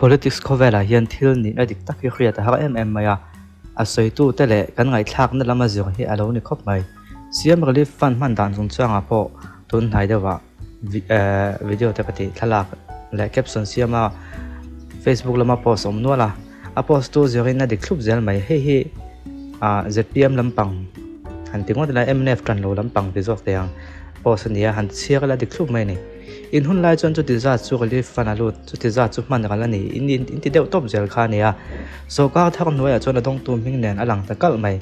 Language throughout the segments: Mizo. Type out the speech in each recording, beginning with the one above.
Politics khawvelah hian thil nihna dik tak hi hriat a har em em mai a, a sawitute leh kan ngaihthlakna lama zir hi a lo ni khawp mai. CM Relief Fund hman dan chungchangah pawh tun hnai deuhah video te ka tih thlalak leh caption siama Facebook lama post awm nual a, a post tu zirin a dik thlup zel mai. Hei hi zpm lampang han ti ngawt ila mnf tan lo lampang ti zawk thei ang post a ni a, han chhiar ila a dik thlup mai a ni. In hun lai chuan chuti zat chu relief fund a lut, chuti zat chu hman ral a ni. In in ti deuh tawp zel kha a ni a. Sawrkar thar hnuaiah chuan a dawngtu hming nen a lang ta kalh mai.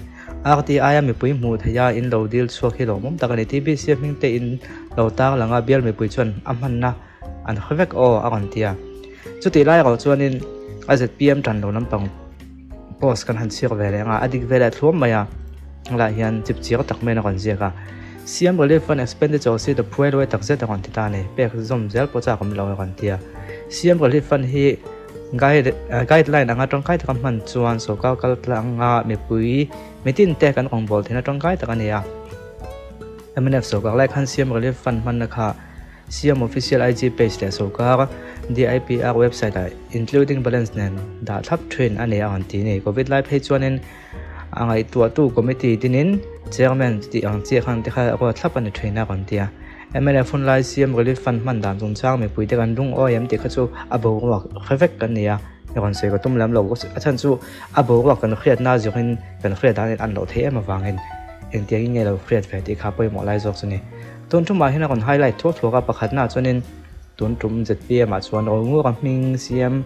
RTI a mipui hmuh theih a in lo dil chhuak hi lawmawm tak a ni. TBC a hming te in lo tar lang a, bial mipui chuan a hmanna an hre vek aw a rawn ti a. Chutih lai erawh chuanin a zpm tan lo lampang post kan han chhiar ve leh ang a, a dik ve leh thluam mai a, helaiah hian chip chiang tak maiin a rawn ziak a. CM Relief Fund Expenditure si ta phuai luai tak zet a rawn ti ta a ni, pek zawm zel pawh chak awm lo a rawn ti a. CM Relief Fund hi guide guideline anga tangkai taka hman chuan sorkar kal tlanga mipui mitin te kan rawngbâwl theihna tangkai tak a ni a. Mnf sorkar lai khan CM Relief Fund hmanna kha CM Official IG page leh sorkar DIPR website ah including balance nen dah thlap thin a ni a rawn ti a ni. Covid lai phei chuanin a ngaihtuahtu committee dinin chairman tih ang chiah khan te kha ruat thlap a ni thin a rawn ti a. Mnf hun lai CM Relief Fund hman dan chungchang mipuite kan lungawi em tih kha chu a boruak hre vek kan ni a, rawn sawi ka tum lem lo. A chhan chu a boruak kan hriatna zawngin kan hriat dan in an loh theih em avangin engtiangin nge lo hriat ve tih kha pawimawh lai zawk chu ni. Tun tumah hian a rawn highlight thuak thuak a, pakhatnaah chuanin tun tum zpm ah chuan Rawlngura hming siam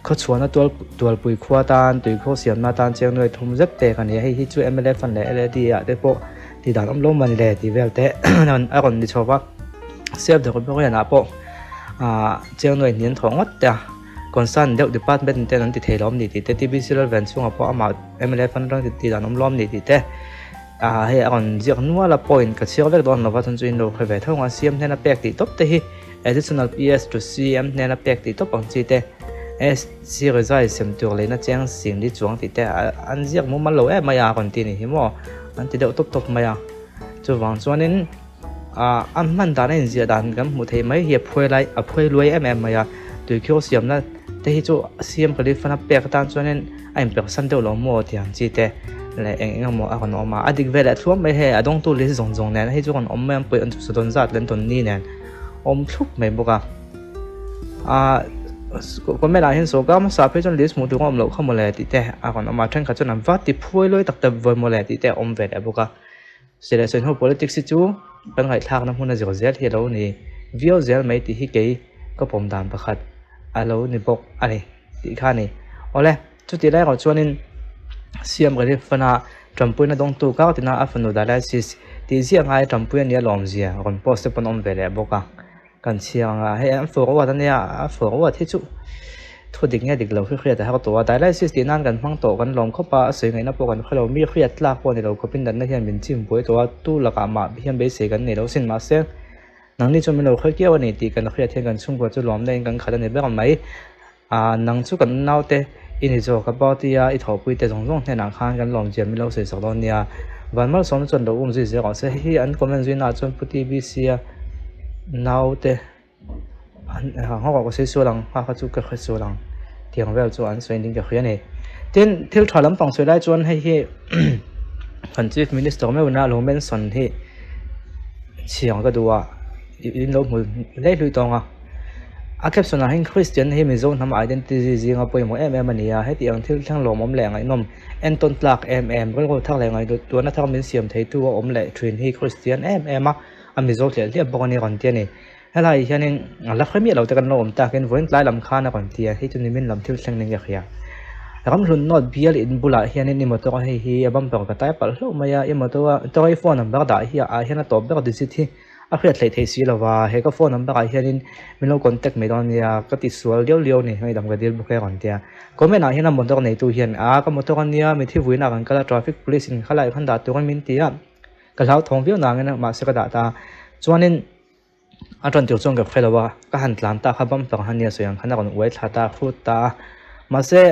khawchhuahna tual tualpui khua tan tuikhuah siamna tan chiang nuai thum zet pek a ni a, hei hi chu mla fund leh lad ah te pawh tih dan awm lo mawni le tih vel te a rawn ni chho va, Save the Ruborian ah pawh ah chiang nuai hnian thawh ngawt te a, concern deuh department ten an ti thei lo awm ni tih te, TBC Lalven chhungah pawh amah mla fund atang tih dan awm lo awm ni tih te. Ah hei a rawn ziak nual a point ka chhiar vek dawn lova chuan chu in lo hre ve tho ang a CM hnena pek tih tawp te hi additional PS to CM hnena pek tih tawp ang chi te SC rizai sem tur leina cheng sing li chuang tih te an ziak mumal lo em mai a rawn ti ni hi maw an ti deuh tawp tawp mai a chuvang chuanin ah a hman dan a inziah dan kan hmuh theih mai hi a phuai lai a phuai luai em em mai a tuikhiaw siamna te hi chu CM Khalifa na pek atan chuanin a inpersan deuh lo maw tih ang chi te leh eng eng emaw a rawn awm a a dik ve leh thluam mai hei a dawngtu list zawng zawng nen hei chu rawn awm mai ang pawih an chu dawn zat leh an tawn ni nen awm thlup mai bawk a ah comment ah hian sawrkar hmasa phei chuan list hmuh tur a awm loh kha mawle tih te a rawn awm a thenkhat chuan an va ti phuai luai tak tak vawi mawle tih te a awm ve leh bawk a. Silai sawi hnu politics hi chu kan ngaihthlakna hmun a zir zel hi a lo ni viau zel mai tih hi kei ka pawm dan pakhat a lo ni bawk a ni tih kha a ni. Awle, chutih lai erawh chuanin CM Relief Fund-a tanpuina dawngtu kar tina a fanu dialysis tih ziah ngai tanpui a nia lawmzia rawn post te pawn a awm ve leh bawk a. Kan chhiar ang a, hei an forward a nia, a forward hi chu thu dik nge dik lo hi hriat a har tawh a, dialysis tih nan kan hmang tawh kan lawm khawp a, a sawi ngaihna pawh kan hre lo, mi hriat tlak pawh a ni lo khawpin natna hian min chim buai tawh a, tu lakah mah hian beisei kan nei lo sin mahse nangni chuan min lo hre kiau a ni tih kan hriat hian kan chhungkua chu lawmna in kan khat a ni ber mai. Ahh nang chu kan naute i ni zawk a party a i thawhpui te zawng zawng hnenah khan kan lawm chian min lo sawi sak dawn nia. Van Malsawm chuan lo um zui zel rawh se. Hei hi an comment zui naah chuan Pu TBC a naute an nghawk ah ka sawi sual ang nghak kha chu ka hre sual ang tiang vel chu an sawi ding ka hria a ni. Tin thil tha lampang sawi lai chuan hei hi kan Chief Minister meuhna lo mention hi chhiang ka duh a in lo hmu hlei hlui tawng a. A caption ah hian Christian hi Mizo hnam identity zinga pawimawh em em a ni a, heti ang thil thleng lawmawm leh ngaihnawm entawn tlak em em, rilru thar leh ngaihtuahna thar min siam theitu a awm leh thin hi Christian em em a, a Mizo hliah hliah bawk a ni rawn ti a ni. Helai hianin a la hre miah lo te kan lo awm takin vawiin tlai lam khan a rawn ti a, hei chu nimin lam thil thleng ning ka hria. Ramhlun North bial in bulah hianin i motor a hei hi a bumper ka tai palh hlauh mai a, i motor a i phone number dah hi ah hian a tawp ber digit hi A hriat hleih theih si lova, he ka phone number ah hianin min lo contact mai dawn ania, ka ti sual liau liau ni, ngaidam ka dil bawk e a rawn ti a. Comment ah hian a motor neitu hian, aa ka motor ania, mithi vuina ah kan kal a, traffic police in khalai khan dah turin min ti a, ka hlauthawng viau nangin mahse ka dah ta a, chuanin a ṭan tur chuan ka hre lo a, ka han tlan ta kha bumper han nia sawi ang khan a rawn uai thla ta a, hrut ta a, mahse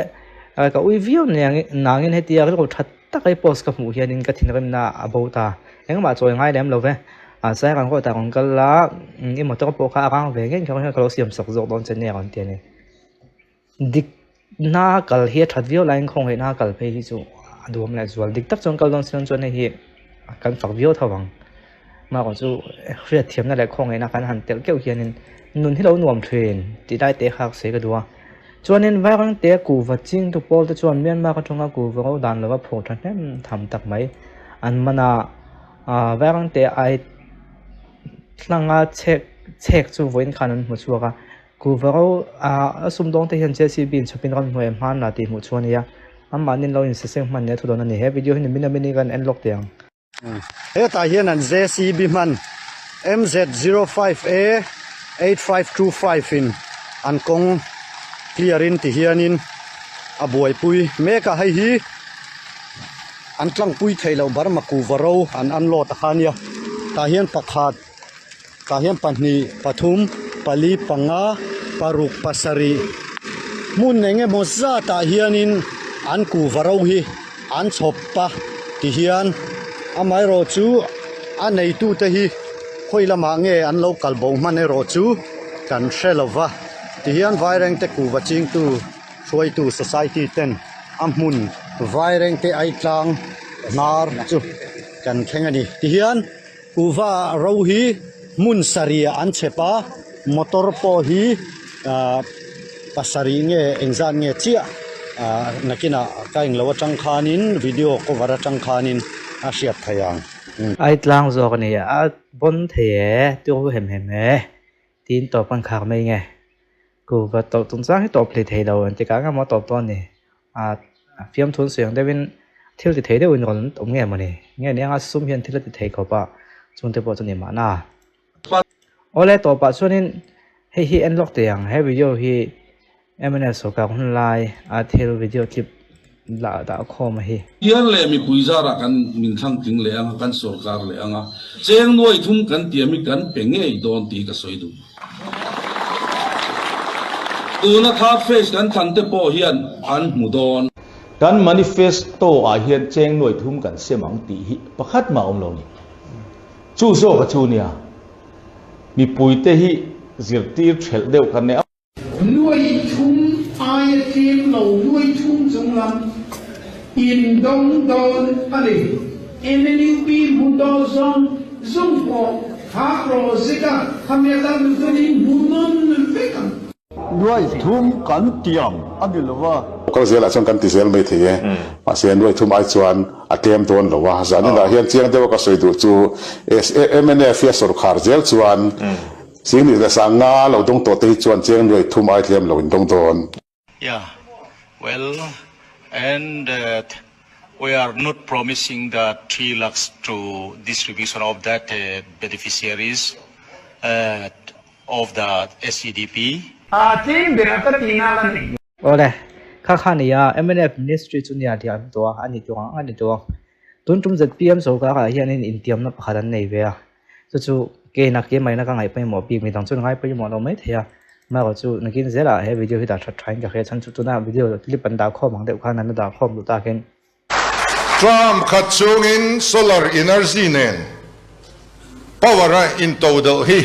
ka ui viau nangin hetia rilru ṭhat Tak hei post ka hmuh hianin ka thinrimna a bo ta. Engmah chawi ngai lem lo ve. A sai kan kawt ah rawn kal la, i motor pawh kha a rang ve ngei kher hian ka lo siam sak zawk dawn che nia rawn ti a ni. Dikna kal hi a that viau laiin khawngaihna kal phei hi chu a duhawm leh zual. Dik tak chuan kal dawn siam chuan hei hi kan fak viau tho ang. Mahkawh chu hriatthiamna leh khawngaihna kan han telh keuh hianin nun hi lo nuam thin tih lai te kha sawi ka duh a. Chuanin Vairangte kuhva chingtu pawl te chuan Myanmar atanga kuhva ro dan lova phur thahnem tham tak mai an man a, Vairangte ai hlanga chhek chhek chu vawiin khan an hmu chhuak a. Kuhva ro a sumdawng te hian JCB in chhawpin ram hnuai a hman la tih hmuh chhuah a ni a, anmahni lo insaseng hman nia thu dawn a ni. He video hi nimin a mini kan en lawk teh ang. Hetah hian an JCB hman MZ05A 8525 in an kawng clear in ti hianin a buaipui mek a, hei hi an tlangpui theih loh Burma kuhva ro an unload a kha nia, tah hian pakhat tah hian pahnih pathum pali panga paruk pasarih hmun eng emaw zatah hianin an kuhva ro hi an chhawp a ti hian amaherawh chu a neitute hi khawi lamah nge an lo kal bo hman erawh chu kan hre lo va ti hian vairengte kuhva chingtu hruaitu society ten a hmun vairengte aitlang hnar chu kan thleng a ni ti hian. Kuhva ro hi hmun sarih ah an chhep a, motor pawh hi ahh pasarih nge engzat nge chiah ahh nakinah ka englo atang khanin video cover atang khanin a hriat theih ang. Ai tlang zawk a ni a bawn thei e, tiu hem hem e tiin tawp an khak mai nge. Kuhva tawlh chungchang hi tawp hlei thei lo an ti kang emaw tawp dawn a ni. A fiamthu an sawi ang deuhin thil ti thei deuhin rawn awm nge mawni? Nge ni anga sum hian thil a ti thei khawp a, chungte pawh chu ni mahna. Awle tawpah chuanin hei hi en lawk teh ang, he video hi mnf sawrkar hun lai a thil video clip la dah khawm a hi. Hian leh mipui zarah kan min thlang tling leh ang a, kan sawrkar leh ang a, cheng nuai thum kan tiam hi kan pe ngei dawn tih ka sawi duh. Tuna third phase kan thlan te pawh hian an hmu dawn. Kan manifesto ah hian cheng nuai thum kan sem ang tih hi pakhat mah awm lo ni. Chu zawk a chu nia. Mipuite hi zirtir thelh deuh kan nei. Nuai thum aia tlem lo nuai thum chung lam in dawng dawn a ni. NLUP hmu dawn zawng zawng pawh kha project a khami atan duh chuan in hmu nawn vek ang. Nuai thum kan tiam a ni lo va. Kal zelah chuan kan ti zel mai thei e. Mahse nuai thum ai chuan a tlem dawn lo a. Zaninah hian chiang deuha ka sawi duh chu mnf hi a sawrkhar zel chuan Singni leh Sanga lo dawng tawh te hi chuan chiang nuai thum ai tlem lo in dawng dawn. Yeah, well and that we are not promising the 3 lakhs to distribution of that beneficiaries of the SEDP. A tlem ber a ka ti nal a ni. Awle, kha kha nia mnf ministry chu nia tih an tuah a ni tuang ang a ni tuang. Tun tum zpm sorkar ah hianin intiamna pakhat an nei ve a. Chu chu keina keimaina ka ngaih pawimawh bik midang chuan ngai pawimawh lo mai thei a. Amaherawh chu nakin zelah he video hi dah that thain ka hria chhan chu tuna video clip an dah khawm ang deuh khan an la dah khawm duh takin. Tram khat chungin solar energy nen power a intodelh hi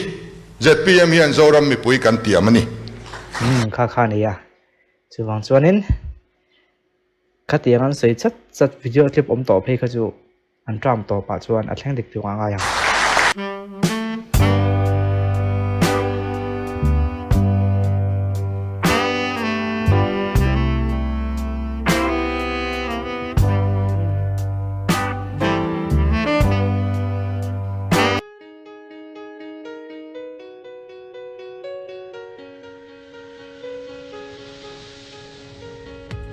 zpm hian Zoram mipui kan tiam a ni. Umm kha kha nia. Chuvang chuanin khatiang an sawi chat chat video clip awm tawh phei kha chu An term tawpah chuan a thleng dik tluk a ngai ang.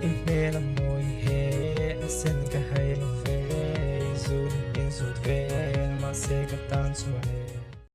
I hmel a mawi he a sen ka hai lo ve, i zun in zut vel mahse ka tan chuan e.